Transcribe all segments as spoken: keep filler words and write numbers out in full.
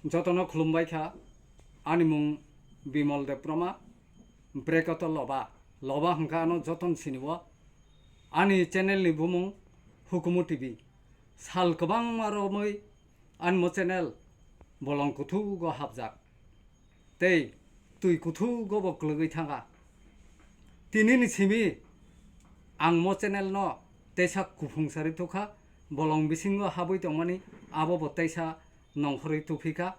Jotono khulumbai kha. Ani mung Bimal Debbarma, Brekoto Loba. Loba hwnkha ano joton siniwo. Ani channel ni bumung Hukumu T V. Sal kwbangma romwi ani mo channel bolong kuthugo hapjak. Tei twi kuthugo bo kwlwgwi thangkha. Tinini simi ang mo channel no teisa kuphung sari tukha, bolong bisingo habwi tongmani abo bo teisa nongkhorwi tuphikha.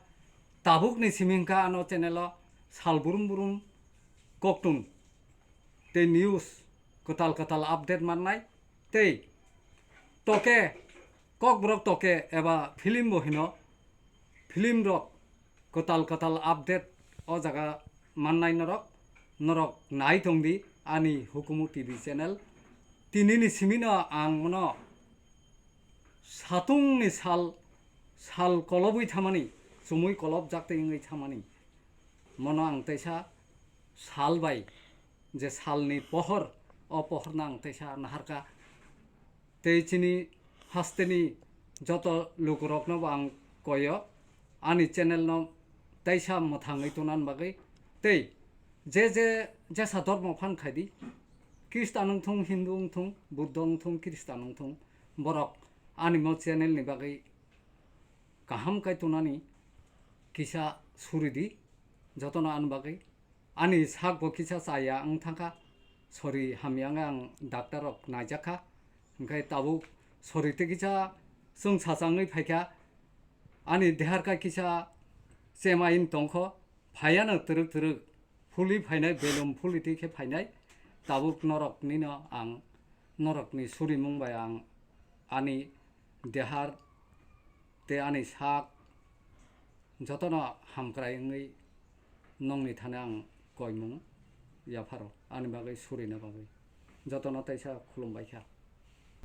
Tabukni simi hwnkha ano channel o sal burum burum koktun tei news kwtal kwtal update mannai tei toke kokborok toke eba film bo hino film rok kwtal kwtal update o jaga mannai norok, norok nai tongdi ani Hukumu T V channel. Tinini simino ang mono satungni sal, sal kolobwi thamani, chumui kolobjak tei wngwi thamani. Mono ang teisa sal bai je salni pohor, o pohorno ang teisa naharkha. Tei chini hasteni joto lukurokno bo ang koyo, ani channel no teisa mwthangwi tonani bagwi. Tei je je jesa dormo phan khaidi, Khristan wngthung, Hindu wngthung, Buddho wngthung, Khristan wngthung, borok ani mo channel ni bagwi kaham kai tonani kisa suridi, jotono ani bagwi. Ani sak bo kisa chaya wng thangkha, sori hamya wngkha, ang doctor rok naijakha, hwnkhe tabuk sori tei kisa chwng sachangwi phaikha, ani deharkha kisa chemain tongkho, phaiano twrwk twrwk phulwi phainai, belum phulwi twi khe phainai, tabuk noroknino ang, norokni surimung bai ang ani dehar tei ani sak jotono hamkrai wngwi nongni thani ang koimung yapharo ani bagwi surina bagwi jotono teisa khulumbaikha.